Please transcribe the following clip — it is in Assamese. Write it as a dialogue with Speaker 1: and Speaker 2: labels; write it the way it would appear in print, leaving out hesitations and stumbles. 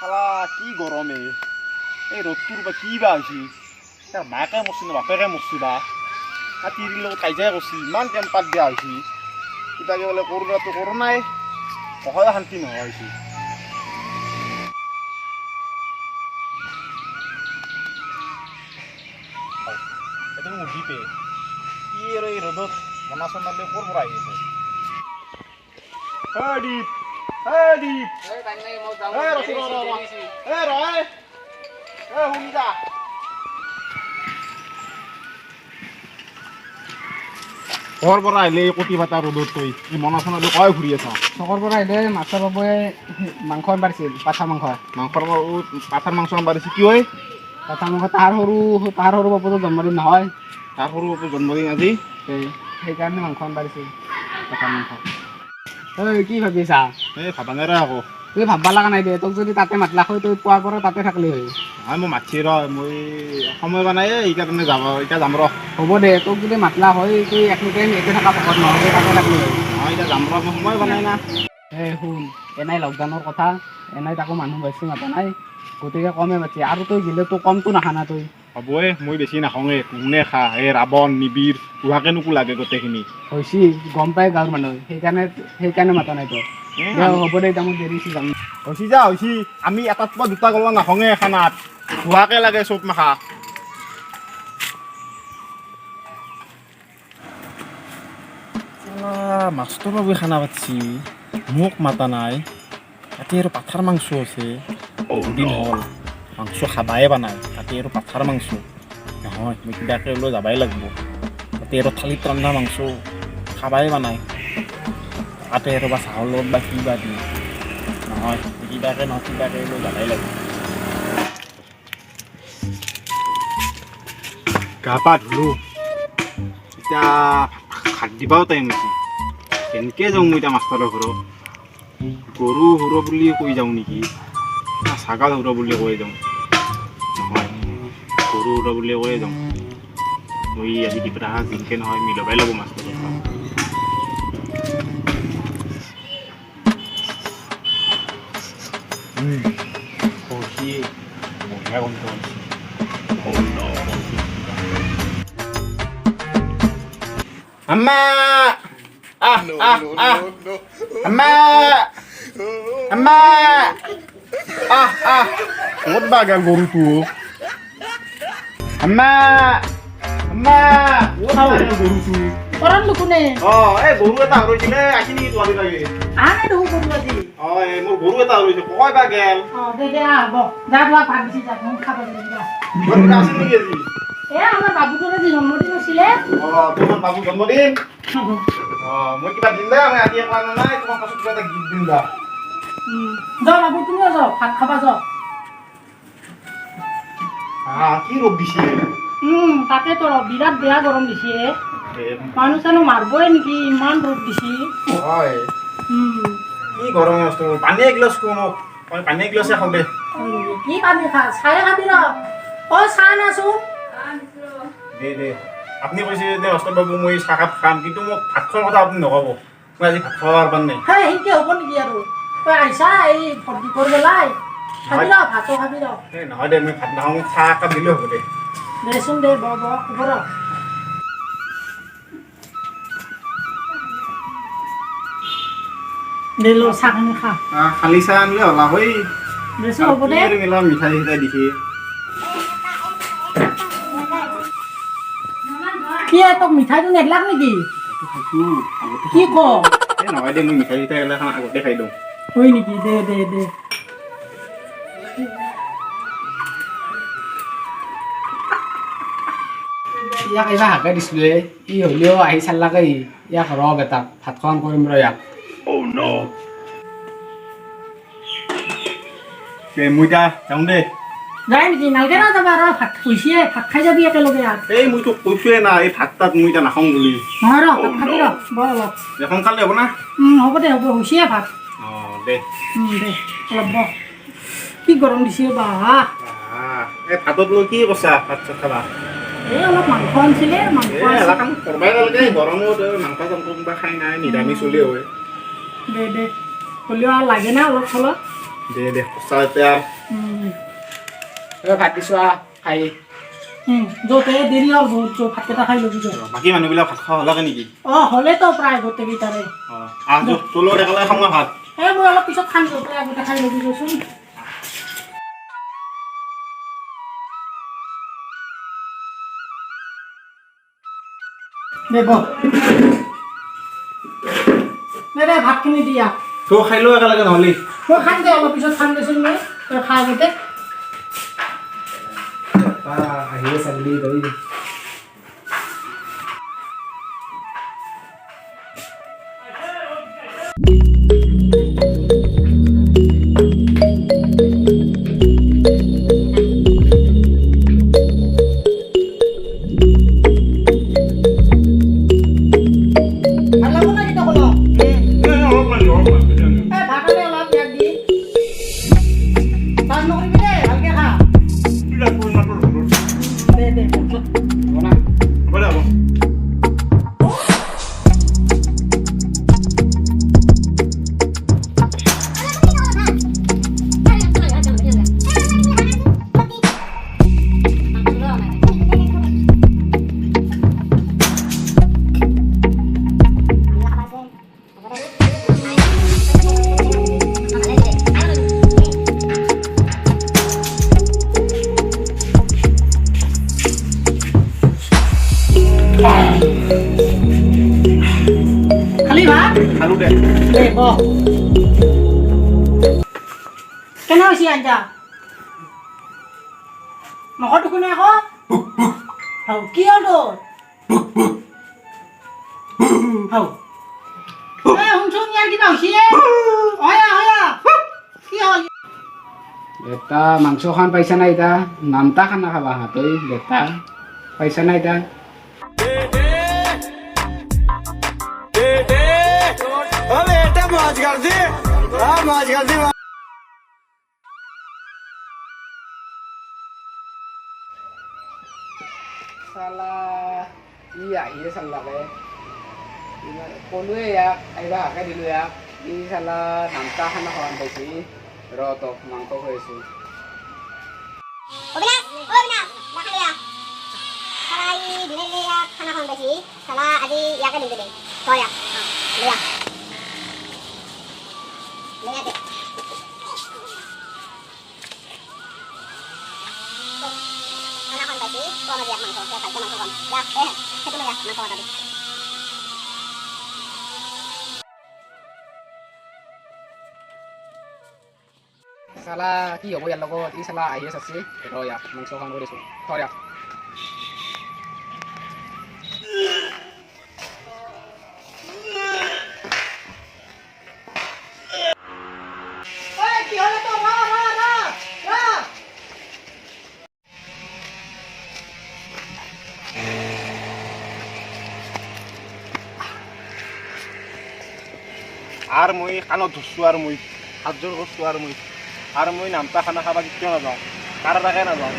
Speaker 1: শালা কি গৰম এই এই ৰ'দটোৰ বা কি বা হৈছে। তাৰ মাকে মৰছি না বাপেকে মৰছি বা তিৰিৰ লগত কাজিয়াই কৰছি, ইমান টেম্পাৰ দিয়া হৈছে। কিবাকে বোলে কৰোণাটো কৰোণাই অকলে শান্তি নোহোৱা হৈছে। এইটো মোৰ দীপে কি আৰু এই ৰ'দত বনা চনা লৈ ক'ৰ পৰা আহি আছে? হে দীপ, হে দীপ, হে ৰ ৰ ৰ, হে ৰ, হে শুনি যা। ক'ৰ পৰা আহিলে এই কটি পাতা ৰ'দত তই এই মনা চনা লৈ কয় ঘূৰি আছা?
Speaker 2: চকৰ পৰা আহিলে মাছৰ বাবুৱে মাংস আনবাৰিছিল, পাঠা মাংস।
Speaker 1: মাংসৰ পাঠাৰ মাংস আনবাৰিছে কি হয়?
Speaker 2: পাঠা মাংস তাহাৰ সৰু বাপুটোৰ জন্মদিন নহয়।
Speaker 1: তাৰ সৰু বাপুৰ জন্মদিন আজি,
Speaker 2: সেইকাৰণে মাংস আনবাৰিছিল, পাঠা মাংস। ঐ কি ভাবিছা?
Speaker 1: এই ভাবা নাই ৰ আকৌ।
Speaker 2: তুই ভাববা লগা নাই দে, তোক যদি তাতে মাতলাক হয় তই পুৱাৰ পৰা তাতে থাকলি হয়।
Speaker 1: নহয় মই মাতছি ৰ, মই সময় পোৱা নাই সেইকাৰণে যাব, এতিয়া যাম ৰ।
Speaker 2: হ'ব দে, তোক যদি মাতলা হয় তুই একমিনিট ইয়াতে থকা ভকত নহয় তাতে থাকলি হয়।
Speaker 1: নহয় এতিয়া যাম ৰ, মই সময় পোৱা নাই না।
Speaker 2: এই শুন, এনেই লকডাউনৰ কথা, এনেই তাকো মানুহ বেছি মাতা নাই, গতিকে কমে মাতছি। আৰু তই গ'লে তো কমটো নাখানা তই।
Speaker 1: হ'বই, মই বেছি নাখাওঁৱে, কোনে খা এই ৰাৱণ নিবিড় উহাকেনো লাগে গোটেইখিনি।
Speaker 2: হৈছি গম পাই গাঁৱৰ মানুহ, সেইকাৰণে মাতা নাই তোক। হ'ব দে, এতিয়া মোৰ দেৰি হৈছে যাম।
Speaker 1: হৈছি যা হৈছি, আমি এটাত পৰা দুটা গলা নাখাওঁৱে খানাত, ধোৱাকে লাগে চব মাখা। মাষ্টৰ বাবুৱে খানা পাতছি, মোক মাতা নাই। তাতে আৰু পাঠাৰ মাংস আছে, বহুদিন হ'ল মাংস খাবায়ে পোৱা নাই, তাতে আৰু পাঠাৰ মাংস। নহয় মই কিবাকে হ'লেও যাবাই লাগিব, তাতে আৰু থালিত ৰন্ধা মাংস খাবায়ে পোৱা নাই, তাতে আৰু বা চাহৰ লগত বা কিবা দি। নহয় কিবাকে নহয় কিবাকে হ'লেও যাবাই লাগিব। গা পা ধুলো, এতিয়া ভাত দিবাও টাইম হৈছে। কেনেকৈ যাওঁ মই এতিয়া মাষ্টৰৰ ঘৰত? গৰু সৰু বুলি কৈ যাওঁ নেকি না ছাগাল সৰু বুলি কৈ যাওঁ? নহয় গৰু সৰু বুলি কৈয়ে যাওঁ। মই আজি কিবা যেনেকৈ নহয় মিলাবাই লাগব মাষ্টৰৰ ঘৰত। বঢ়িয়া গোন্ধ হৈছে। আম্মা, আহ আহ আহ, আম্মা আম্মা, আহ আহ, ক'ত বা গেল গৰুটো? আম্মা আম্মা, ক'ত গেল গৰুটো?
Speaker 3: কৰণ কোনে?
Speaker 1: অ এই গৰু এটা হৰাইছিলে, আহি নেকি তোৱালি লাগে?
Speaker 3: আহা নাই দেখোন গৰু আজি।
Speaker 1: অ এই মোৰ গৰু এটা হৰাইছে, কয় বা গেল?
Speaker 3: অ দে দে আহ বহ, যা তোৱা ভাত দিছি, যা মোক খাব দিবি যা।
Speaker 1: গৰু এটা আছিল নেকি আজি?
Speaker 3: এ আমাৰ বাবুটোৰ আজি জন্মদিন আছিলে।
Speaker 1: অ তোমাৰ বাবুৰ জন্মদিন? অ মই কিবা দিম দে, মই আজি একলা নাই, তোমাক পাছত কিবা এটা গিফ্ট দিম দা।
Speaker 3: যাওঁ বাবু, তুমিও যাওঁ, ভাত খাবা যাওঁ।
Speaker 1: কি ৰ'দ দিছে।
Speaker 3: তাকেতো ৰ, বিৰাট বেয়া গৰম দিছে, মানুহ চানুহ মাৰবই নেকি, ইমান ৰ'দ দিছে।
Speaker 1: হয়। কি গৰম বস্তু, পানী এগিলাচ খোৱা মোক, মই পানী এগিলাচে খাওঁ দে।
Speaker 3: কি পানী খা, চাহে খাবি ৰ। অ চাহ নাচোন।
Speaker 1: দে দে, আপুনি কৈছে যে মাষ্টৰ বাবু মই চাহকাপ খাম, কিন্তু মোক ভাত খোৱাৰ কথা আপুনি নক'ব, মই আজি ভাত খাব পাৰবাৰ নাই।
Speaker 3: হেই সেনকে হ'ব নেকি আৰু, তই আহিছা এই দুপৰ বেলাই, খাবি ৰ, ভাতো খাবি ৰ।
Speaker 1: এই নহয় দে, মই ভাত নাখাওঁ, মোক চাহ একাপ দিলেও হ'ব দে।
Speaker 3: দেচোন দে, বহ বহ হ'ব ৰ। দে ল চাহখিনি খা।
Speaker 1: খালী চাহ আনিলে হ'লা হয়।
Speaker 3: দেচোন হ'ব দে।
Speaker 1: মিঠাই চিঠাই দিছে।
Speaker 3: কি তোক মিঠাইটো নেদলাক নেকি? কি ক?
Speaker 1: নহয় দে, মই মিঠাই চিঠাই এগিলাখন আগতে খাই দিওঁ।
Speaker 3: হয় নেকি? দে দে দে।
Speaker 2: ইয়াক এইবাৰ হাকে দিছিলোঁৱে, ই হ'লেও আহি চাল্লাকে ই। ইয়াক ৰ বেটাক ভাত খোৱান কৰিম ৰ ইয়াক।
Speaker 1: মই এতিয়া যাওঁ দে।
Speaker 3: যায় নেকি? নালগে না যাবা ৰ, ভাত হৈছিয়ে, ভাত খাই যাবি একেলগে। আৰু
Speaker 1: এই মই তোক কৈছোৱে না, এই ভাত তাত মই এতিয়া নাখাওঁ বুলি।
Speaker 3: নহয় ৰ, ভাত খাবি ৰ, বহ অলপ।
Speaker 1: সোনকালে হ'ব না?
Speaker 3: হ'ব দে, হ'ব, হৈছিয়ে ভাত।
Speaker 1: অ দে।
Speaker 3: দে অলপ বহ। কি গৰম দিছে বা।
Speaker 1: এই ভাতত লৈ কি কৈছা, ভাত চাত খাবা?
Speaker 3: এই অলপ মাংস আনিছিলে, মাংস
Speaker 1: কৰবাই নালাগে গৰমত মাংস চাংস কোনোবা খাই নাই, নিৰামিষ হ'লেও হয়।
Speaker 3: দে দে, হ'লেও আৰু লাগে না অলপ চলপ।
Speaker 1: দে দে সঁচা এতিয়া।
Speaker 2: ভাত দিছো খাই।
Speaker 3: য'তে দেৰি হ'ল বহুত, যো ভাতকেইটা খাই ল'বি যো।
Speaker 1: বাকী মানুহবিলাক ভাত খোৱা হ'লাকে নেকি?
Speaker 3: অ হ'লেতো প্ৰায় গোটেইকেইটাৰে।
Speaker 1: আহ যো, তোৰ লগত একেলগে খাম ভাত।
Speaker 3: এই মই অলপ পিছত খাম, য'তে আগতে খাই ল'বি যোচোন। দে বহ, দে দে ভাতখিনি দিয়া।
Speaker 1: তই খাই ল একেলগে নহ'লে।
Speaker 3: মই খাম দে, অলপ পিছত খাম দেচোন মই, তই খা আগতে।
Speaker 2: আহিয়ে চাগলি তই।
Speaker 3: ভাল লাগব না কেতিয়া ক'ল? এই ভাত আনে অলপ ইয়াক দি। লাজ নকৰিবি দেই, ভালকে খা। দে দে।
Speaker 2: হ'ব না?
Speaker 1: হ'ব দে, হ'ব।
Speaker 3: খালি ভাত?
Speaker 1: খালো দে।
Speaker 3: দে বহ। কেনে হৈছে আঞ্জা? নকওঁ দেখোন আকৌ। হৌ, কি হ'ল তোৰ? হৌ, এ শুনচোন, ইয়াৰ কিবা হৈছে? হয়া হয়া, কি হ'ল?
Speaker 2: বেটা মাংস খান পাইছা না ইতা? নামতা খানা খাবা হা তই বেটা, পাইছা না ইতা? চালা ই আহিয়ে চাল্লাকে, ক'লোৱে ইয়াক আহিবা, হাকে দিলো ইয়াক। ই চালা নামতা খানা খোৱান পাইছি। ৰ তোক মাংস খুৱাইছো। চালা কি হ'ব ইয়াৰ লগত? ই চালা আহিয়ে চাচি। ৰ ইয়াক মাংস খান কৰিছো, থ ইয়াক।
Speaker 3: ঐ কি হ'ল তোৰ? ৰ ৰ ৰ ৰ।
Speaker 1: আৰু মই কাণত ধৰছোঁ, আৰু মই হাতযোৰ কৰছোঁ, আৰু মই নামতা খানা খাবা কেতিয়াও নাযাওঁ, কাৰো তাকে নাযাওঁ।